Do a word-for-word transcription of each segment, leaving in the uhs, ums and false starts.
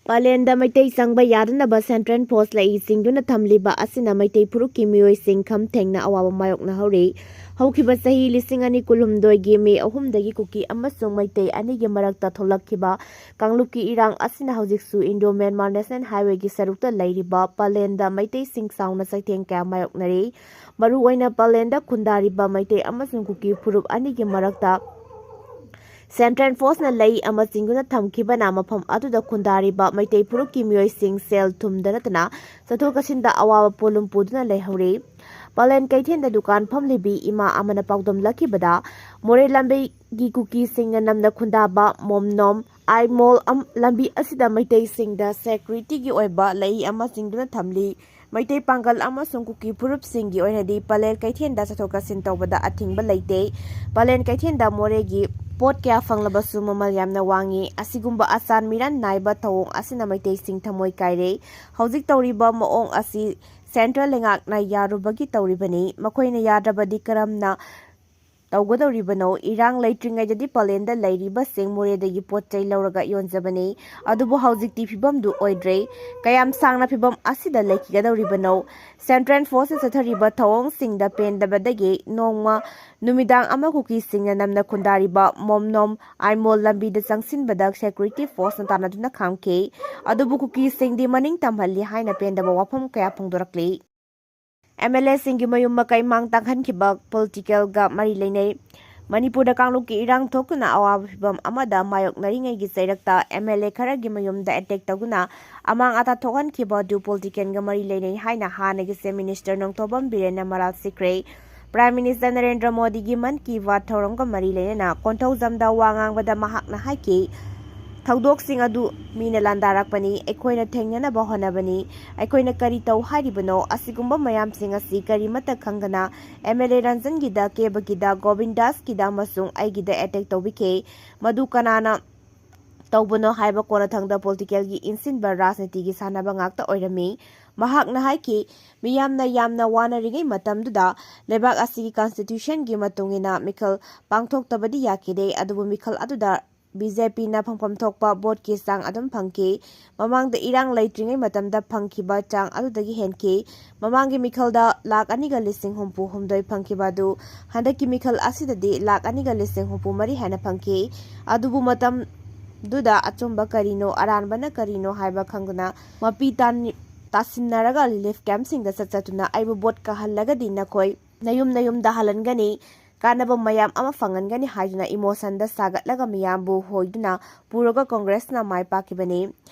ꯄꯂꯦꯟꯗ ꯃꯩꯇꯩ ꯆꯪꯕ ꯌꯥꯗꯅꯕ central force ꯂꯩ ꯆꯤꯡꯗꯨꯅ ꯊꯝꯂꯤꯕ ꯑꯁꯤꯅ ꯃꯩꯇꯩ ꯐꯨꯔꯨꯞꯀꯤ ꯃꯤꯑꯣꯏꯁꯤꯡ ꯈꯝ ꯊꯦꯡꯅ ꯑꯋꯥꯕ ꯃꯥꯌꯣꯛꯅꯍꯧꯔꯤ꯫ ꯍꯧꯈꯤꯕ ꯆꯍꯤ ꯂꯤꯁꯤꯡ ꯑꯅꯤ ꯀꯨꯟꯍꯨꯝꯗꯣꯏꯒꯤ ꯃꯦ ꯑꯍꯨꯝꯗꯒꯤ ꯀꯨꯀꯤ ꯑꯃꯁꯨꯡ ꯃꯩꯇꯩ ꯑꯅꯤꯒꯤ ꯃꯔꯛꯇ ꯊꯣꯛꯂꯛꯈꯤꯕ ꯀꯥꯡꯂꯨꯞꯀꯤ ꯏꯔꯥꯡ ꯑꯁꯤꯅ ꯍꯧꯖꯤꯛꯁꯨ ꯏꯟꯗꯣ ꯃ꯭ꯌꯥꯟꯃꯥꯔ ꯅꯦꯁꯅꯦꯜ ꯍꯥꯏꯋꯦꯒꯤ ꯁꯔꯨꯛꯇ ꯂꯩꯔꯤꯕ ꯄꯂꯦꯟꯗ ꯃꯩꯇꯩꯁꯤꯡ ꯆꯥꯎꯅ ꯆꯩꯊꯦꯡ ꯀꯌꯥ ꯃꯥꯌꯣꯛꯅꯔꯤ꯫ ꯃꯔꯨꯑꯣꯏꯅ ꯄꯂꯦꯟꯗ ꯈꯨꯟꯗꯥꯔꯤꯕ ꯃꯩꯇꯩ ꯑꯃꯁꯨꯡ ꯀꯨꯀꯤ ꯐꯨꯔꯨꯞ ꯑꯅꯤꯒꯤ ꯃꯔꯛꯇ ꯁꯦꯟꯇ꯭ꯔꯦꯜ ꯐꯣꯔꯁꯅ ꯂꯩ ꯑꯃ ꯆꯤꯡꯗꯨꯅ ꯊꯝꯈꯤꯕꯅ ꯃꯐꯝ ꯑꯗꯨꯗ ꯈꯨꯟꯗꯥꯔꯤꯕ ꯃꯩꯇꯩ ꯐꯨꯔꯨꯞꯀꯤ ꯃꯤꯑꯣꯏꯁꯤꯡ ꯁꯦꯜ ꯊꯨꯝꯗ ꯅꯠꯇꯅ ꯆꯠꯊꯣꯛ ꯆꯠꯁꯤꯟꯗ ꯑꯋꯥꯕ ꯄꯣꯠꯂꯨꯝ ꯄꯨꯗꯨꯅ ꯂꯩꯍꯧꯔꯤ꯫ ꯄꯂꯦꯟ ꯀꯩꯊꯦꯜꯗ ꯗꯨꯀꯥꯟ ꯐꯝꯂꯤꯕꯤ ꯏꯃꯥ ꯑꯃꯅ ꯄꯥꯎꯗꯝꯂꯛꯈꯤꯕꯗ, ꯃꯣꯔꯦ ꯂꯝꯕꯤꯒꯤ ꯀꯨꯀꯤꯁꯤꯡꯅ ꯅꯝꯅ ꯈꯨꯟꯗꯥꯕ ꯃꯣꯝꯅꯣꯝ ꯑꯥꯏꯃꯣꯜ ꯑꯝ-, ꯂꯝꯕꯤ ꯑꯁꯤꯗ ꯃꯩꯇꯩꯁꯤꯡꯗ ꯁꯦꯀ꯭ꯌꯨꯔꯤꯇꯤꯒꯤ ꯑꯣꯏꯕ ꯂꯩ ꯑꯃ ꯆꯤꯡꯗꯨꯅ ꯊꯝꯂꯤ꯫ ꯃꯩꯇꯩ ꯄꯥꯡꯒꯜ ꯑꯃꯁꯨꯡ ꯀꯨꯀꯤ ꯐꯨꯔꯨꯞꯁꯤꯡꯒꯤ ꯑꯣꯏꯅꯗꯤ ꯄꯂꯦꯜ ꯀꯩꯊꯦꯜꯗ ꯆꯠꯊꯣꯛ ꯆꯠꯁꯤꯟ ꯇꯧꯕꯗ ꯑꯊꯤꯡꯕ ꯂꯩꯇꯦ꯫ ꯄꯂꯦꯜ ꯀꯩꯊꯦꯜꯗ ꯃꯣꯔꯦꯒꯤ ꯄꯣꯠ ꯀꯌꯥ ꯐꯪꯂꯕꯁꯨ ꯃꯃꯜ ꯌꯥꯝꯅ ꯋꯥꯡꯉꯤ꯫ ꯑꯁꯤꯒꯨꯝꯕ ꯑꯆꯥꯟ ꯃꯤꯔꯥꯟ ꯅꯥꯏꯕ ꯊꯧꯑꯣꯡ ꯑꯁꯤꯅ ꯃꯩꯇꯩꯁꯤꯡ ꯊꯃꯣꯏ ꯀꯥꯏꯔꯦ꯫ ꯍꯧꯖꯤꯛ ꯇꯧꯔꯤꯕ ꯃꯑꯣꯡ ꯑꯁꯤ ꯁꯦꯟꯇ꯭ꯔꯦꯜ ꯂꯩꯉꯥꯛꯅ ꯌꯥꯔꯨꯕꯒꯤ ꯇꯧꯔꯤꯕꯅꯤ꯫ ꯃꯈꯣꯏꯅ ꯌꯥꯗ꯭ꯔꯕꯗꯤ ꯀꯔꯝꯅ ꯇꯧꯒꯗꯧꯔꯤꯕꯅꯣ? ꯏꯔꯥꯡ ꯂꯩꯇ꯭ꯔꯤꯉꯩꯗꯗꯤ ꯄꯂꯦꯟꯗ ꯂꯩꯔꯤꯕꯁꯤꯡ ꯃꯣꯔꯦꯗꯒꯤ ꯄꯣꯠ ꯆꯩ ꯂꯧꯔꯒ ꯌꯣꯟꯖꯕꯅꯤ꯫ ꯑꯗꯨꯕꯨ ꯍꯧꯖꯤꯛꯇꯤ ꯐꯤꯕꯝꯗꯨ ꯑꯣꯏꯗ꯭ꯔꯦ꯫ ꯀꯌꯥꯝ ꯁꯥꯡꯅ ꯐꯤꯕꯝ ꯑꯁꯤꯗ ꯂꯩꯈꯤꯒꯗꯧꯔꯤꯕꯅꯣ? ꯁꯦꯟꯇ꯭ꯔꯦꯜ ꯐꯣꯔꯁꯅ ꯆꯠꯊꯔꯤꯕ ꯊꯧꯑꯣꯡꯁꯤꯡꯗ ꯄꯦꯟꯗꯕꯗꯒꯤ ꯅꯣꯡꯃ ꯅꯨꯃꯤꯗꯥꯡ ꯑꯃ ꯀꯨꯀꯤꯁꯤꯡꯅ ꯅꯝꯅ ꯈꯨꯟꯗꯥꯔꯤꯕ ꯃꯣꯝꯅꯣꯝ ꯑꯥꯏꯃꯣꯜ ꯂꯝꯕꯤꯗ ꯆꯪꯁꯤꯟꯕꯗ ꯁꯦꯀ꯭ꯌꯨꯔꯤꯇꯤ ꯐꯣꯔꯁꯅ ꯇꯥꯟꯅꯗꯨꯅ ꯈꯥꯝꯈꯤ꯫ ꯑꯗꯨꯕꯨ ꯀꯨꯀꯤꯁꯤꯡꯗꯤ ꯃꯅꯤꯡ ꯇꯝꯍꯜꯂꯤ ꯍꯥꯏꯅ ꯄꯦꯟꯗꯕ ꯋꯥꯐꯝ ꯀꯌꯥ ꯐꯣꯡꯗꯣꯔꯛꯂꯤ꯫ ꯑꯦꯝ ꯑꯦꯜ ꯑꯦꯁꯤꯡꯒꯤ ꯃꯌꯨꯝ ꯃꯀꯩ ꯃꯥꯡ ꯇꯥꯛꯍꯟꯈꯤꯕ ꯄꯣꯂꯤꯇꯤꯀꯦꯜꯒ ꯃꯔꯤ ꯂꯩꯅꯩ꯫ ꯃꯅꯤꯄꯨꯔꯗ ꯀꯥꯡꯂꯨꯞꯀꯤ ꯏꯔꯥꯡ ꯊꯣꯛꯇꯨꯅ ꯑꯋꯥꯕ ꯐꯤꯚꯝ ꯑꯃꯗ ꯃꯥꯌꯣꯛꯅꯔꯤꯉꯩꯒꯤ ꯆꯩꯔꯛꯇ ꯑꯦꯝ ꯑꯦꯜ ꯑꯦ ꯈꯔꯒꯤ ꯃꯌꯨꯝꯗ ꯑꯦꯇꯦꯛ ꯇꯧꯗꯨꯅ ꯑꯃꯥꯡ ꯑꯇꯥ ꯊꯣꯛꯍꯟꯈꯤꯕ ꯑꯗꯨ ꯄꯣꯂꯤꯇꯤꯀꯦꯜꯒ ꯃꯔꯤ ꯂꯩꯅꯩ ꯍꯥꯏꯅ ꯍꯥꯟꯅꯒꯤ ꯆꯤꯐ ꯃꯤꯅꯤꯁꯇꯔ ꯅꯣꯡꯊꯣꯝꯕꯝ ꯕꯤꯔꯦꯟꯅ ꯃꯔꯥꯜ ꯁꯤꯈ꯭ꯔꯦ꯫ ꯄ꯭ꯔꯥꯏꯝ ꯃꯤꯅꯤꯁꯇꯔ ꯅꯔꯦꯟꯗ꯭ꯔ ꯃꯣꯗꯤꯒꯤ ꯃꯟ ꯀꯤ ꯕꯥꯠ ꯊꯧꯔꯝꯒ ꯃꯔꯤ ꯂꯩꯅꯅ ꯀꯣꯟꯊꯧꯖꯝꯗ ꯋꯥ ꯉꯥꯡꯕꯗ ꯃꯍꯥꯛꯅ ꯍꯥꯏꯈꯤ, ꯊꯧꯗꯣꯛꯁꯤꯡ ꯑꯗꯨ ꯃꯤꯅ ꯂꯥꯟꯗꯥꯔꯛꯄꯅꯤ, ꯑꯩꯈꯣꯏꯅ ꯊꯦꯡꯅꯅꯕ ꯍꯣꯠꯅꯕꯅꯤ꯫ ꯑꯩꯈꯣꯏꯅ ꯀꯔꯤ ꯇꯧ ꯍꯥꯏꯔꯤꯕꯅꯣ? ꯑꯁꯤꯒꯨꯝꯕ ꯃꯌꯥꯝꯁꯤꯡ ꯑꯁꯤ ꯀꯔꯤꯃꯠꯇ ꯈꯪꯗꯅ ꯑꯦꯝ ꯑꯦꯜ ꯑꯦ ꯔꯟꯖꯟꯒꯤꯗ, ꯀꯦꯕꯒꯤꯗ, ꯒꯣꯕꯤꯟꯗꯥꯁꯀꯤꯗ ꯑꯃꯁꯨꯡ ꯑꯩꯒꯤꯗ ꯑꯦꯇꯦꯛ ꯇꯧꯕꯤꯈꯤ꯫ ꯃꯗꯨ ꯀꯅꯥꯅ ꯇꯧꯕꯅꯣ ꯍꯥꯏꯕ ꯀꯣꯟꯅꯊꯪꯗ ꯄꯣꯂꯤꯇꯤꯀꯦꯜꯒꯤ ꯏꯟꯁꯤꯟꯕ ꯔꯥꯖꯅꯤꯇꯤꯒꯤ ꯁꯥꯟꯅꯕ ꯉꯥꯛꯇ ꯑꯣꯏꯔꯝꯃꯤ꯫ ꯃꯍꯥꯛꯅ ꯍꯥꯏꯈꯤ, ꯃꯤꯌꯥꯝꯅ ꯌꯥꯝꯅ ꯋꯥꯅꯔꯤꯉꯩ ꯃꯇꯝꯗꯨꯗ ꯂꯩꯕꯥꯛ ꯑꯁꯤꯒꯤ ꯀꯟꯁꯇꯤꯇ꯭ꯌꯨꯁꯟꯒꯤ ꯃꯇꯨꯡ ꯏꯟꯅ ꯃꯤꯈꯜ ꯄꯥꯡꯊꯣꯛꯇꯕꯗꯤ ꯌꯥꯈꯤꯗꯦ, ꯑꯗꯨꯕꯨ ꯃꯤꯈꯜ ꯑꯗꯨꯗ ꯕꯤ ꯖꯦ ꯄꯤꯅ ꯐꯪꯐꯝ ꯊꯣꯛꯄ ꯚꯣꯠꯀꯤ ꯆꯥꯡ ꯑꯗꯨꯝ ꯐꯪꯈꯤ꯫ ꯃꯃꯥꯡꯗ ꯏꯔꯥꯡ ꯂꯩꯇ꯭ꯔꯤꯉꯩ ꯃꯇꯝꯗ ꯐꯪꯈꯤꯕ ꯆꯥꯡ ꯑꯗꯨꯗꯒꯤ ꯍꯦꯟꯈꯤ꯫ ꯃꯃꯥꯡꯒꯤ ꯃꯤꯈꯜꯗ ꯂꯥꯈ ꯑꯅꯤꯒ ꯂꯤꯁꯤꯡ ꯍꯨꯝꯐꯨ ꯍꯨꯝꯗꯣꯏ ꯐꯪꯈꯤꯕ ꯑꯗꯨ ꯍꯟꯗꯛꯀꯤ ꯃꯤꯈꯜ ꯑꯁꯤꯗꯗꯤ ꯂꯥꯈ ꯑꯅꯤꯒ ꯂꯤꯁꯤꯡ ꯍꯨꯝꯐꯨ ꯃꯔꯤ ꯍꯦꯟꯅ ꯐꯪꯈꯤ꯫ ꯑꯗꯨꯕꯨ ꯃꯇꯝꯗꯨꯗ ꯑꯆꯨꯝꯕ ꯀꯔꯤꯅꯣ, ꯑꯔꯥꯟꯕꯅ ꯀꯔꯤꯅꯣ ꯍꯥꯏꯕ ꯈꯪꯗꯅ ꯃꯄꯤ ꯇꯥꯟ-, ꯇꯥꯁꯤꯟꯅꯔꯒ ꯔꯤꯂꯤꯐ ꯀꯦꯝꯞꯁꯤꯡꯗ ꯆꯠ ꯆꯠꯇꯨꯅ "ꯑꯩꯕꯨ ꯚꯣꯠ ꯀꯥꯍꯜꯂꯒꯗꯤ ꯅꯈꯣꯏ ꯅꯌꯨꯝ ꯅꯌꯨꯝꯗ ꯍꯜꯍꯟꯒꯅꯤ, ꯀꯥꯟꯅꯕ ꯃꯌꯥꯝ ꯑꯃ ꯐꯪꯍꯟꯒꯅꯤ" ꯍꯥꯏꯗꯨꯅ ꯏꯃꯣꯁꯟꯗ ꯁꯥꯒꯠꯂꯒ ꯃꯤꯌꯥꯝꯕꯨ ꯍꯣꯏꯗꯨꯅ ꯄꯨꯔꯒ ꯀꯣꯡꯒ꯭ꯔꯦꯁꯅ ꯃꯥꯏ ꯄꯥꯛꯈꯤꯕꯅꯤ꯫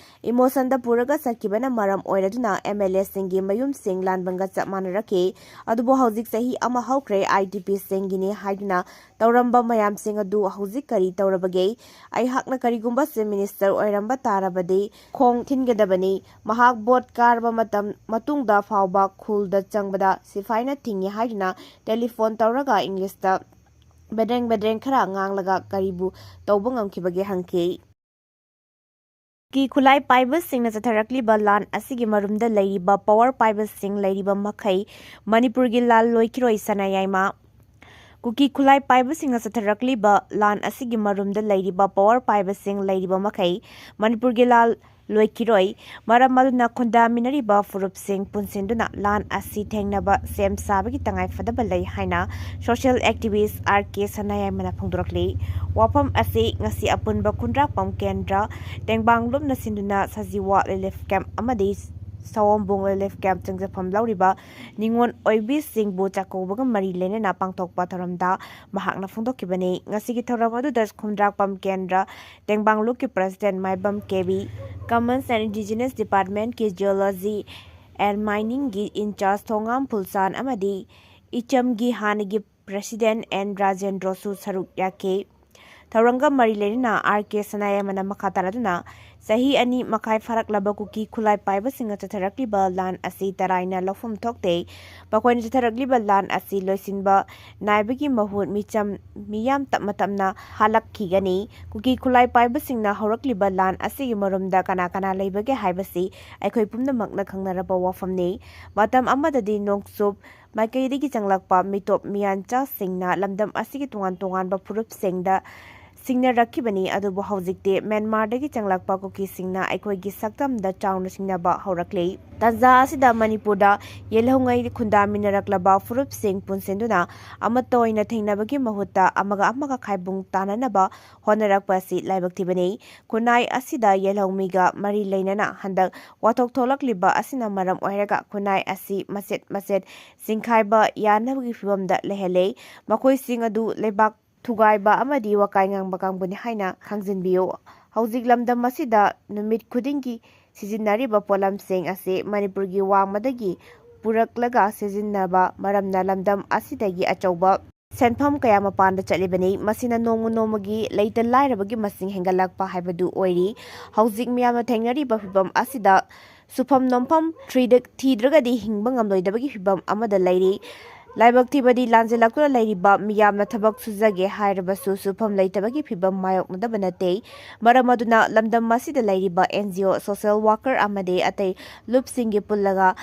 ꯏꯃꯣꯁꯟꯗ ꯄꯨꯔꯒ ꯆꯠꯈꯤꯕꯅ ꯃꯔꯝ ꯑꯣꯏꯔꯗꯨꯅ ꯑꯦꯝ ꯑꯦꯜ ꯑꯦꯁꯤꯡꯒꯤ ꯃꯌꯨꯝꯁꯤꯡ ꯂꯥꯟꯕꯟꯒ ꯆꯞ ꯃꯥꯟꯅꯔꯛꯈꯤ꯫ ꯑꯗꯨꯕꯨ ꯍꯧꯖꯤꯛ ꯆꯍꯤ ꯑꯃ ꯍꯧꯈ꯭ꯔꯦ, ꯑꯥꯏ ꯗꯤ ꯄꯤꯁꯤꯡꯒꯤꯅꯤ ꯍꯥꯏꯗꯨꯅ ꯇꯧꯔꯝꯕ ꯃꯌꯥꯝꯁꯤꯡ ꯑꯗꯨ ꯍꯧꯖꯤꯛ ꯀꯔꯤ ꯇꯧꯔꯕꯒꯦ? ꯑꯩꯍꯥꯛꯅ ꯀꯔꯤꯒꯨꯝꯕ ꯆꯤꯐ ꯃꯤꯅꯤꯁꯇꯔ ꯑꯣꯏꯔꯝꯕ ꯇꯥꯔꯕꯗꯤ ꯈꯣꯡ ꯊꯤꯟꯒꯗꯕꯅꯤ꯫ ꯃꯍꯥꯛ ꯚꯣꯠ ꯀꯥꯔꯕ ꯃꯇꯝ ꯃꯇꯨꯡꯗ ꯐꯥꯎꯕ ꯈꯨꯜꯗ ꯆꯪꯕꯗ ꯁꯤꯐꯥꯏꯅ ꯊꯤꯡꯉꯤ ꯍꯥꯏꯗꯨꯅ ꯇꯦꯂꯤꯐꯣꯟ ꯇꯧꯔꯒ ꯏꯪꯂꯤꯁꯇ ꯕꯦꯗ꯭ꯔꯦꯡ ꯕꯦꯗ꯭ꯔꯦꯡ ꯈꯔ ꯉꯥꯡꯂꯒ ꯀꯔꯤꯕꯨ ꯇꯧꯕ ꯉꯝꯈꯤꯕꯒꯦ ꯍꯪꯈꯤ꯫ ꯀꯨꯀꯤ ꯈꯨꯠꯂꯥꯏ ꯄꯥꯏꯕꯁꯤꯡꯅ ꯆꯠꯊꯔꯛꯂꯤꯕ ꯂꯥꯟ ꯑꯁꯤꯒꯤ ꯃꯔꯨꯝꯗ ꯂꯩꯔꯤꯕ ꯄꯋꯥꯔ ꯄꯥꯏꯕꯁꯤꯡ ꯂꯩꯔꯤꯕ ꯃꯈꯩ ꯃꯅꯤꯄꯨꯔꯒꯤ ꯂꯥꯜ ꯂꯣꯏꯈꯤꯔꯣꯏ ꯁꯅꯥꯌꯥꯏꯃ꯫ ꯀꯨꯀꯤ ꯈꯨꯠꯂꯥꯏ ꯄꯥꯏꯕꯁꯤꯡꯅ ꯆꯠꯊꯔꯛꯂꯤꯕ ꯂꯥꯟ ꯑꯁꯤꯒꯤ ꯃꯔꯨꯝꯗ ꯂꯩꯔꯤꯕ ꯄꯋꯥꯔ ꯄꯥꯏꯕꯁꯤꯡ ꯂꯩꯔꯤꯕ ꯃꯈꯩ ꯃꯅꯤꯄꯨꯔꯒꯤ ꯂꯥꯜ ꯂꯣꯏꯈꯤꯔꯣꯏ꯫ ꯃꯔꯝ ꯑꯗꯨꯅ ꯈꯨꯟꯗꯥꯃꯤꯟꯅꯔꯤꯕ ꯐꯨꯔꯨꯞꯁꯤꯡ ꯄꯨꯟꯁꯤꯟꯗꯨꯅ ꯂꯥꯟ ꯑꯁꯤ ꯊꯦꯡꯅꯕ ꯁꯦꯝ ꯁꯥꯕꯒꯤ ꯇꯉꯥꯏ ꯐꯗꯕ ꯂꯩ ꯍꯥꯏꯅ ꯁꯣꯁꯤꯌꯦꯜ ꯑꯦꯛꯇꯤꯚꯤꯁ꯭ꯠ ꯑꯥꯔ ꯀꯦ ꯁꯅꯥꯌꯥꯏꯃꯅ ꯐꯣꯡꯗꯣꯔꯛꯂꯤ꯫ ꯋꯥꯐꯝ ꯑꯁꯤ ꯉꯁꯤ ꯑꯄꯨꯟꯕ ꯈꯨꯟꯗ꯭ꯔꯥꯛꯄꯝ ꯀꯦꯟꯗ꯭ꯔ, ꯇꯦꯡꯕꯥꯡ ꯂꯨꯞꯅ ꯁꯤꯟꯗꯨꯅ ꯁꯖꯤꯋꯥ ꯔꯤꯂꯤꯐ ꯀꯦꯝꯞ ꯑꯃꯗꯤ ꯁꯑꯣꯝꯕꯨꯡ ꯔꯤꯂꯤꯐ ꯀꯦꯝꯞ ꯆꯪꯖꯐꯝ ꯂꯧꯔꯤꯕ ꯅꯤꯉꯣꯜ ꯑꯣꯏꯕꯤꯁꯤꯡꯕꯨ ꯆꯥꯛꯀꯧꯕꯒ ꯃꯔꯤ ꯂꯩꯅꯅ ꯄꯥꯡꯊꯣꯛꯄ ꯊꯧꯔꯝꯗ ꯃꯍꯥꯛꯅ ꯐꯣꯡꯗꯣꯛꯈꯤꯕꯅꯤ꯫ ꯉꯁꯤꯒꯤ ꯊꯧꯔꯝ ꯑꯗꯨꯗ ꯈꯨꯟꯗ꯭ꯔꯥꯛꯄꯝ ꯀꯦꯟꯗ꯭ꯔ, ꯇꯦꯡꯕꯥꯡꯂꯨꯞꯀꯤ president Maibam Kebi, commons and indigenous ꯗꯤꯄꯥꯔꯠꯃꯦꯟꯠꯀꯤ ꯖꯤꯑꯣꯂꯣꯖꯤ ꯑꯦꯟ ꯃꯥꯏꯅꯤꯡꯒꯤ ꯏꯟꯆꯥꯔꯖ ꯊꯣꯉꯥꯝ ꯐꯨꯜꯁꯥꯟ ꯑꯃꯗꯤ ꯏꯆꯝꯒꯤ ꯍꯥꯟꯅꯒꯤ ꯄ꯭ꯔꯁꯤꯗꯦꯟꯠ ꯑꯦꯟ ꯔꯥꯖꯦꯟꯗ꯭ꯔꯣꯁꯨ ꯁꯔꯨꯛ ꯌꯥꯈꯤ꯫ ꯊꯧꯔꯝꯒ ꯃꯔꯤ ꯂꯩꯅꯅ ꯑꯥꯔ ꯀꯦ ꯁꯅꯥꯌꯥꯏꯃꯅ ꯃꯈꯥ ꯇꯥꯔꯗꯨꯅ, ꯆꯍꯤ ꯑꯅꯤ ꯃꯈꯥꯏ ꯐꯥꯔꯛꯂꯕ ꯀꯨꯀꯤ ꯈꯨꯠꯂꯥꯏ ꯄꯥꯏꯕꯁꯤꯡꯅ ꯆꯠꯊꯔꯛꯂꯤꯕ ꯂꯥꯟ ꯑꯁꯤ ꯇꯔꯥꯏꯅ ꯂꯧꯐꯝ ꯊꯣꯛꯇꯦ꯫ ꯃꯈꯣꯏꯅ ꯆꯠꯊꯔꯛꯂꯤꯕ ꯂꯥꯟ ꯑꯁꯤ ꯂꯣꯏꯁꯤꯟꯕ ꯅꯥꯏꯕꯒꯤ ꯃꯍꯨꯠ ꯃꯤꯆꯝ ꯃꯤꯌꯥꯝ ꯇꯞꯅ ꯇꯞꯅ ꯍꯥꯜꯂꯛꯈꯤꯒꯅꯤ꯫ ꯀꯨꯀꯤ ꯈꯨꯠꯂꯥꯏ ꯄꯥꯏꯕꯁꯤꯡꯅ ꯍꯧꯔꯛꯂꯤꯕ ꯂꯥꯟ ꯑꯁꯤꯒꯤ ꯃꯔꯨꯝꯗ ꯀꯅꯥ ꯀꯅꯥ ꯂꯩꯕꯒꯦ ꯍꯥꯏꯕꯁꯤ ꯑꯩꯈꯣꯏ ꯄꯨꯝꯅꯃꯛꯅ ꯈꯪꯅꯔꯕ ꯋꯥꯐꯝꯅꯤ꯫ ꯃꯇꯝ ꯑꯃꯗꯗꯤ ꯅꯣꯡꯆꯨꯞ ꯃꯥꯏꯀꯩꯗꯒꯤ ꯆꯪꯂꯛꯄ ꯃꯤꯇꯣꯞ ꯃꯤꯌꯥꯟꯆꯥꯁꯤꯡꯅ ꯂꯝꯗꯝ ꯑꯁꯤꯒꯤ ꯇꯣꯉꯥꯟ ꯇꯣꯉꯥꯟꯕ ꯐꯨꯔꯨꯞꯁꯤꯡꯗ ꯁꯤꯡꯅꯔꯛꯈꯤꯕꯅꯤ꯫ ꯑꯗꯨꯕꯨ ꯍꯧꯖꯤꯛꯇꯤ ꯃ꯭ꯌꯥꯟꯃꯥꯔꯗꯒꯤ ꯆꯪꯂꯛꯄ ꯀꯨꯀꯤꯁꯤꯡꯅ ꯑꯩꯈꯣꯏꯒꯤ ꯁꯛꯇꯝꯗ ꯆꯥꯎꯅ ꯁꯤꯡꯅꯕ ꯍꯧꯔꯛꯂꯤ꯫ ꯇꯥꯟꯖꯥ ꯑꯁꯤꯗ ꯃꯅꯤꯄꯨꯔꯗ ꯌꯦꯜꯍꯧꯉꯩ ꯈꯨꯟꯗꯥꯃꯤꯟꯅꯔꯛꯂꯕ ꯐꯨꯔꯨꯞꯁꯤꯡ ꯄꯨꯟꯁꯤꯟꯗꯨꯅ ꯑꯃꯠꯇ ꯑꯣꯏꯅ ꯊꯦꯡꯅꯕꯒꯤ ꯃꯍꯨꯠꯇ ꯑꯃꯒ ꯑꯃꯒ ꯈꯥꯏꯕꯨꯡ ꯇꯥꯅꯅꯕ ꯍꯣꯠꯅꯔꯛꯄ ꯑꯁꯤ ꯂꯥꯏꯕꯛ ꯊꯤꯕꯅꯤ꯫ ꯈꯨꯟꯅꯥꯏ ꯑꯁꯤꯗ ꯌꯦꯜꯍꯧꯃꯤꯒ ꯃꯔꯤ ꯂꯩꯅꯅ ꯍꯟꯗꯛ ꯋꯥꯊꯣꯛ ꯊꯣꯛꯂꯛꯂꯤꯕ ꯑꯁꯤꯅ ꯃꯔꯝ ꯑꯣꯏꯔꯒ ꯈꯨꯟꯅꯥꯏ ꯑꯁꯤ ꯃꯆꯦꯠ ꯃꯆꯦꯠ ꯆꯤꯡꯈꯥꯏꯕ ꯌꯥꯅꯕꯒꯤ ꯐꯤꯕꯝꯗ ꯂꯩꯍꯜꯂꯦ꯫ ꯃꯈꯣꯏꯁꯤꯡ ꯑꯗꯨ ꯂꯩꯕꯥꯛ ꯊꯨꯒꯥꯏꯕ ꯑꯃꯗꯤ ꯋꯥꯀꯥꯏ ꯉꯥꯡꯕ ꯀꯥꯡꯕꯨꯅꯤ ꯍꯥꯏꯅ ꯈꯪꯖꯤꯟꯕꯤꯌꯨ꯫ ꯍꯧꯖꯤꯛ ꯂꯝꯗꯝ ꯑꯁꯤꯗ ꯅꯨꯃꯤꯠ ꯈꯨꯗꯤꯡꯒꯤ ꯁꯤꯖꯤꯟꯅꯔꯤꯕ ꯄꯣꯠꯂꯝꯁꯤꯡ ꯑꯁꯤ ꯃꯅꯤꯄꯨꯔꯒꯤ ꯋꯥꯡꯃꯗꯒꯤ ꯄꯨꯔꯛꯂꯒ ꯁꯤꯖꯤꯟꯅꯕ ꯃꯔꯝꯅ ꯂꯝꯗꯝ ꯑꯁꯤꯗꯒꯤ ꯑꯆꯧꯕ ꯁꯦꯟꯐꯝ ꯀꯌꯥ ꯃꯄꯥꯟꯗ ꯆꯠꯂꯤꯕꯅꯤ꯫ ꯃꯁꯤꯅ ꯅꯣꯡꯃ ꯅꯣꯡꯃꯒꯤ ꯂꯩꯇ ꯂꯥꯏꯔꯕꯒꯤ ꯃꯁꯤꯡ ꯍꯦꯟꯒꯠꯂꯛꯄ ꯍꯥꯏꯕꯗꯨ ꯑꯣꯏꯔꯤ꯫ ꯍꯧꯖꯤꯛ ꯃꯤꯌꯥꯝꯅ ꯊꯦꯡꯅꯔꯤꯕ ꯐꯤꯚꯝ ꯑꯁꯤꯗ ꯁꯨꯐꯝ ꯅꯣꯝꯐꯝ ꯊ꯭ꯔꯤꯗ-, ꯊꯤꯗ꯭ꯔꯒꯗꯤ ꯍꯤꯡꯕ ꯉꯝꯂꯣꯏꯗꯕꯒꯤ ꯐꯤꯚꯝ ꯑꯃꯗ ꯂꯩꯔꯤ꯫ ꯂꯥꯏꯕꯛ ꯊꯤꯕꯗꯤ ꯂꯥꯟꯖꯦꯜꯂꯛꯇꯨꯅ ꯂꯩꯔꯤꯕ ꯃꯤꯌꯥꯝꯅ ꯊꯕꯛ ꯁꯨꯖꯒꯦ ꯍꯥꯏꯔꯕꯁꯨ ꯁꯨꯐꯝ ꯂꯩꯇꯕꯒꯤ ꯐꯤꯚꯝ ꯃꯥꯌꯣꯛꯅꯗꯕ ꯅꯠꯇꯦ꯫ ꯃꯔꯝ ꯑꯗꯨꯅ ꯂꯝꯗꯝ ꯑꯁꯤꯗ ꯂꯩꯔꯤꯕ NGO, social worker ꯑꯃꯗꯤ ꯑꯇꯩ ꯂꯨꯞꯁꯤꯡꯒꯤ ꯄꯨꯜꯂꯒ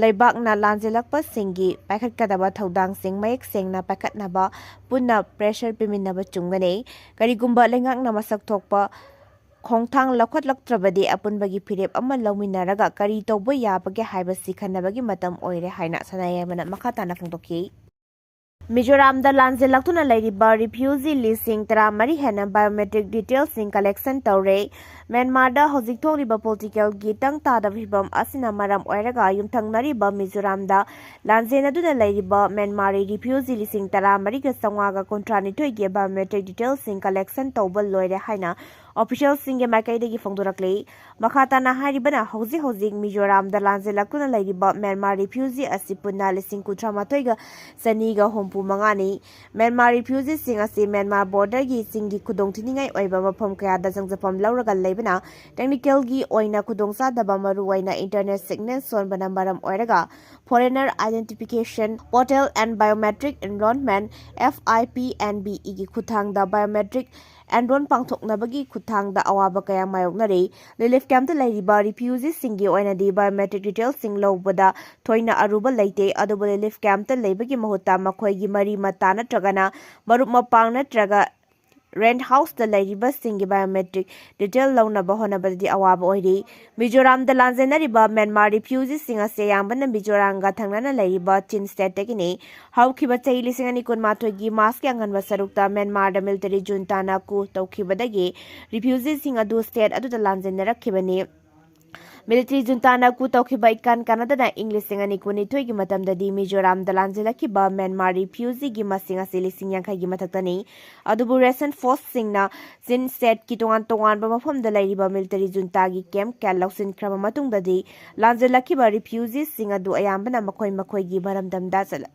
ꯂꯩꯕꯥꯛꯅ ꯂꯥꯟꯖꯦꯜꯂꯛꯄꯁꯤꯡꯒꯤ ꯄꯥꯏꯈꯠꯀꯗꯕ ꯊꯧꯗꯥꯡꯁꯤꯡ ꯃꯌꯦꯛ ꯁꯦꯡꯅ ꯄꯥꯏꯈꯠꯅꯕ ꯄꯨꯟꯅ pressure ꯄꯤꯃꯤꯟꯅꯕ ꯆꯨꯝꯒꯅꯤ꯫ ꯀꯔꯤꯒꯨꯝꯕ ꯂꯩꯉꯥꯛꯅ ꯃꯁꯛ ꯊꯣꯛꯄ ꯈꯣꯡꯊꯥꯡ ꯂꯧꯈꯠꯂꯛꯇ꯭ꯔꯕꯗꯤ ꯑꯄꯨꯟꯕꯒꯤ ꯐꯤꯔꯦꯞ ꯑꯃ ꯂꯧꯃꯤꯟꯅꯔꯒ ꯀꯔꯤ ꯇꯧꯕ ꯌꯥꯕꯒꯦ ꯍꯥꯏꯕꯁꯤ ꯈꯟꯅꯕꯒꯤ ꯃꯇꯝ ꯑꯣꯏꯔꯦ ꯍꯥꯏꯅ ꯁꯅꯥꯌꯥꯏꯃꯅ ꯃꯈꯥ ꯇꯥꯅ ꯐꯣꯡꯗꯣꯛꯈꯤ꯫ ꯃꯤꯖꯣꯔꯥꯝꯗ ꯂꯥꯟꯖꯦꯜꯂꯛꯇꯨꯅ ꯂꯩꯔꯤꯕ refugee ꯂꯤꯁꯤꯡ ꯇꯔꯥꯃꯔꯤ ꯍꯦꯟꯅ biometric detailꯁꯤꯡ collection ꯇꯧꯔꯦ꯫ ꯃ꯭ꯌꯥꯟꯃꯥꯔꯗ ꯍꯧꯖꯤꯛ ꯊꯣꯛꯂꯤꯕ political ꯒꯤ ꯇꯪ ꯇꯥꯗꯕ ꯐꯤꯚꯝ ꯑꯁꯤꯅ ꯃꯔꯝ ꯑꯣꯏꯔꯒ ꯌꯨꯝꯊꯪꯅꯔꯤꯕ ꯃꯤꯖꯣꯔꯥꯝꯗ ꯂꯥꯟꯖꯦꯟꯅꯗꯨꯅ ꯂꯩꯔꯤꯕ ꯃ꯭ꯌꯥꯟꯃꯥꯔꯤ refugee ꯂꯤꯁꯤꯡ ꯇꯔꯥꯃꯔꯤꯒ ꯆꯥꯝꯃꯉꯥꯒ ꯀꯨꯟꯊ꯭ꯔꯥꯅꯤꯊꯣꯏꯒꯤ biometric detailꯁꯤꯡ collection ꯇꯧꯕ ꯂꯣꯏꯔꯦ ꯍꯥꯏꯅ officialꯁꯤꯡꯒꯤ ꯃꯥꯏꯀꯩꯗꯒꯤ ꯐꯣꯡꯗꯣꯔꯛꯂꯤ꯫ ꯃꯈꯥ ꯇꯥꯅ ꯍꯥꯏꯔꯤꯕꯅ ꯍꯧꯖꯤꯛ ꯍꯧꯖꯤꯛ ꯃꯤꯖꯣꯔꯥꯝꯗ ꯂꯥꯟꯖꯦꯜꯂꯛꯇꯨꯅ ꯂꯩꯔꯤꯕ ꯃ꯭ꯌꯥꯟꯃꯥꯔ refugee ꯑꯁꯤ ꯄꯨꯟꯅ ꯂꯤꯁꯤꯡ ꯀꯨꯟꯊ꯭ꯔꯥ ꯃꯥꯊꯣꯏꯒ ꯆꯅꯤꯒ ꯍꯨꯝꯐꯨ ꯃꯉꯥꯅꯤ꯫ ꯃ꯭ꯌꯥꯟꯃꯥꯔ refugeeꯁꯤꯡ ꯑꯁꯤ ꯃ꯭ꯌꯥꯟꯃꯥꯔ borderꯒꯤ ꯆꯤꯡꯒꯤ ꯈꯨꯗꯣꯡꯊꯤꯅꯤꯡꯉꯥꯏ ꯑꯣꯏꯕ ꯃꯐꯝ ꯀꯌꯥꯗ ꯆꯪꯖꯐꯝ ꯂꯧꯔꯒ ꯂꯩꯕꯅ technicalꯒꯤ ꯑꯣꯏꯅ ꯈꯨꯗꯣꯡꯆꯥꯗꯕ, ꯃꯔꯨꯑꯣꯏꯅ internet signal ꯁꯣꯟꯕꯅ ꯃꯔꯝ ꯑꯣꯏꯔꯒ Foreigner Identification Portal and Biometric Enrollment, FIPNBEꯒꯤ ꯈꯨꯠꯊꯥꯡꯗ biometric enroll ꯄꯥꯡꯊꯣꯛꯅꯕꯒꯤ ꯈꯨꯠꯊꯥꯡꯗ ꯑꯋꯥꯕ ꯀꯌꯥ ꯃꯥꯌꯣꯛꯅꯔꯤ꯫ Relief campꯇ ꯂꯩꯔꯤꯕ refugeeꯁꯤꯡꯒꯤ ꯑꯣꯏꯅꯗꯤ biometric detailꯁꯤꯡ ꯂꯧꯕꯗ ꯊꯣꯏꯅ ꯑꯔꯨꯕ ꯂꯩꯇꯦ, ꯑꯗꯨꯕꯨ relief campꯇ ꯂꯩꯕꯒꯤ ꯃꯍꯨꯠꯇ ꯃꯈꯣꯏꯒꯤ ꯃꯔꯤ ꯃꯇꯥ ꯅꯠꯇ꯭ꯔꯒꯅ ꯃꯔꯨꯞ ꯃꯄꯥꯡ ꯅꯠꯇ꯭ꯔꯒ ꯔꯦꯟꯠ ꯍꯥꯎꯁꯇ ꯂꯩꯔꯤꯕꯁꯤꯡꯒꯤ ꯕꯥꯏꯑꯣꯃꯦꯇ꯭ꯔꯤꯛ ꯗꯤꯇꯦꯜ ꯂꯧꯅꯕ ꯍꯣꯠꯅꯕꯗꯗꯤ ꯑꯋꯥꯕ ꯑꯣꯏꯔꯤ꯫ ꯃꯤꯖꯣꯔꯥꯝꯗ ꯂꯥꯟꯖꯦꯟꯅꯔꯤꯕ ꯃ꯭ꯌꯥꯟꯃꯥꯔ ꯔꯤꯐ꯭ꯌꯨꯖꯤꯁꯤꯡ ꯑꯁꯤ ꯑꯌꯥꯝꯕꯅ ꯃꯤꯖꯣꯔꯥꯝꯒ ꯊꯪꯅꯅ ꯂꯩꯔꯤꯕ ꯆꯤꯟ ꯁ꯭ꯇꯦꯠꯇꯒꯤꯅꯤ꯫ ꯍꯧꯈꯤꯕ ꯆꯍꯤ ꯂꯤꯁꯤꯡ ꯑꯅꯤ ꯀꯨꯟꯃꯥꯊꯣꯏꯒꯤ ꯃꯥꯔꯆꯀꯤ ꯑꯉꯟꯕ ꯁꯔꯨꯛꯇ ꯃ꯭ꯌꯥꯟꯃꯥꯔꯗ ꯃꯤꯂꯤꯇꯔꯤ ꯖꯨꯟꯇꯥꯅ coup ꯇꯧꯈꯤꯕꯗꯒꯤ ꯔꯤꯐ꯭ꯌꯨꯖꯤꯁꯤꯡ ꯑꯗꯨ ꯁ꯭ꯇꯦꯠ ꯑꯗꯨꯗ ꯂꯥꯟꯖꯦꯟꯅꯔꯛꯈꯤꯕꯅꯤ꯫ ꯃꯤꯂꯤꯇꯔꯤ ꯖꯨꯟꯇꯥꯅ coup ꯇꯧꯈꯤꯕ ꯏꯀꯥꯟ ꯀꯥꯟꯅꯗꯅ ꯏꯪ ꯂꯤꯁꯤꯡ ꯑꯅꯤ ꯀꯨꯟꯅꯤꯊꯣꯏꯒꯤ ꯃꯇꯝꯗꯗꯤ ꯃꯤꯖꯣꯔꯥꯝꯗ ꯂꯥꯟꯖꯦꯜꯂꯛꯈꯤꯕ ꯃ꯭ꯌꯥꯟꯃꯥꯔ ꯔꯤꯐ꯭ꯌꯨꯖꯤꯒꯤ ꯃꯁꯤꯡ ꯑꯁꯤ ꯂꯤꯁꯤꯡ ꯌꯥꯡꯈꯩꯒꯤ ꯃꯊꯛꯇꯅꯤ꯫ ꯑꯗꯨꯕꯨ ꯔꯦꯁꯟ ꯐꯣꯔꯁꯁꯤꯡꯅ ꯆꯤꯟ ꯁ꯭ꯇꯦꯠꯀꯤ ꯇꯣꯉꯥꯟ ꯇꯣꯉꯥꯟꯕ ꯃꯐꯝꯗ ꯂꯩꯔꯤꯕ ꯃꯤꯂꯤꯇꯔꯤ ꯖꯨꯟꯇꯥꯒꯤ ꯀꯦꯝꯞ ꯀꯌꯥ ꯂꯧꯁꯤꯟꯈ꯭ꯔꯕ ꯃꯇꯨꯡꯗꯗꯤ ꯂꯥꯟꯖꯦꯜꯂꯛꯈꯤꯕ ꯔꯤꯐ꯭ꯌꯨꯖꯤꯁꯤꯡ ꯑꯗꯨ ꯑꯌꯥꯝꯕꯅ ꯃꯈꯣꯏ ꯃꯈꯣꯏꯒꯤ ꯃꯔꯝꯗꯝꯗ ꯆꯠꯂ-,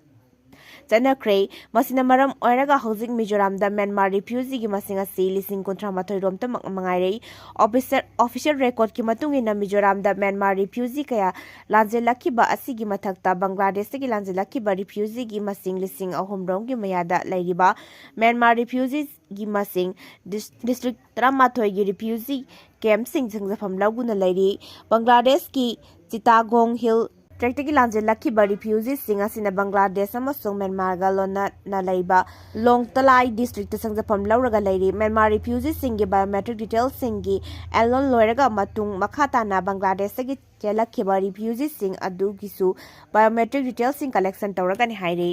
ꯆꯠꯅꯈ꯭ꯔꯦ꯫ ꯃꯁꯤꯅ ꯃꯔꯝ ꯑꯣꯏꯔꯒ ꯍꯧꯖꯤꯛ ꯃꯤꯖꯣꯔꯥꯝꯗ ꯃ꯭ꯌꯥꯟꯃꯥꯔ ꯔꯤꯐ꯭ꯌꯨꯖꯤꯒꯤ ꯃꯁꯤꯡ ꯑꯁꯤ ꯂꯤꯁꯤꯡ ꯀꯨꯟꯊ꯭ꯔꯥ ꯃꯥꯊꯣꯏ ꯔꯣꯝꯇꯃꯛ ꯃꯉꯥꯏꯔꯦ꯫ ꯑꯣꯐꯤꯁꯔ, ꯑꯣꯐꯤꯁꯤꯌꯦꯜ ꯔꯦꯀꯣꯔꯗꯀꯤ ꯃꯇꯨꯡ ꯏꯟꯅ ꯃꯤꯖꯣꯔꯥꯝꯗ ꯃ꯭ꯌꯥꯟꯃꯥꯔ ꯔꯤꯐ꯭ꯌꯨꯖꯤ ꯀꯌꯥ ꯂꯥꯟꯖꯦꯜꯂꯛꯈꯤꯕ ꯑꯁꯤꯒꯤ ꯃꯊꯛꯇ ꯕꯪꯒ꯭ꯂꯥꯗꯦꯁꯇꯒꯤ ꯂꯥꯟꯖꯦꯜꯂꯛꯈꯤꯕ ꯔꯤꯐ꯭ꯌꯨꯖꯤꯒꯤ ꯃꯁꯤꯡ ꯂꯤꯁꯤꯡ ꯑꯍꯨꯝ ꯔꯣꯝꯒꯤ ꯃꯌꯥꯗ ꯂꯩꯔꯤꯕ ꯃ꯭ꯌꯥꯟꯃꯥꯔ ꯔꯤꯐ꯭ꯌꯨꯖꯤꯒꯤ ꯃꯁꯤꯡ ꯗꯤꯁ-, ꯗꯤꯁꯇ꯭ꯔꯤꯛ ꯇꯔꯥꯃꯥꯊꯣꯏꯒꯤ ꯔꯤꯐ꯭ꯌꯨꯖꯤ ꯀꯦꯝꯞꯁꯤꯡ ꯆꯪꯖꯐꯝ ꯂꯧꯗꯨꯅ ꯂꯩꯔꯤ꯫ ꯕꯪꯒ꯭ꯂꯥꯗꯦꯁꯀꯤ ꯆꯤꯇꯥꯒꯣꯡ ꯍꯤꯜ ꯇ꯭ꯔꯦꯛꯇꯒꯤ ꯂꯥꯟꯖꯦꯜꯂꯛꯈꯤꯕ ꯔꯤꯐ꯭ꯌꯨꯖꯤꯁꯤꯡ ꯑꯁꯤꯅ ꯕꯪꯒ꯭ꯂꯥꯗꯦꯁ ꯑꯃꯁꯨꯡ ꯃ꯭ꯌꯥꯟꯃꯥꯔꯒ ꯂꯣꯟꯅꯅ ꯂꯩꯕ ꯂꯣꯡꯇꯂꯥꯏ ꯗꯤꯁꯇ꯭ꯔꯤꯛꯇ ꯆꯪꯖꯐꯝ ꯂꯧꯔꯒ ꯂꯩꯔꯤ꯫ ꯃ꯭ꯌꯥꯟꯃꯥꯔ ꯔꯤꯐ꯭ꯌꯨꯖꯤꯁꯤꯡꯒꯤ ꯕꯥꯏꯑꯣꯃꯦꯇ꯭ꯔꯤꯛ ꯗꯤꯇꯦꯜꯁꯤꯡꯒꯤ ꯑꯦꯂꯣꯟ ꯂꯣꯏꯔꯒ ꯃꯇꯨꯡ ꯃꯈꯥ ꯇꯥꯅ ꯕꯪꯒ꯭ꯂꯥꯗꯦꯁꯇꯒꯤ ꯆꯦꯜꯂꯛꯈꯤꯕ ꯔꯤꯐ꯭ꯌꯨꯖꯤꯁꯤꯡ ꯑꯗꯨꯒꯤꯁꯨ ꯕꯥꯏꯑꯣꯃꯦꯇ꯭ꯔꯤꯛ ꯗꯤꯇꯦꯜꯁꯤꯡ ꯀꯂꯦꯛꯁꯟ ꯇꯧꯔꯒꯅꯤ ꯍꯥꯏꯔꯤ꯫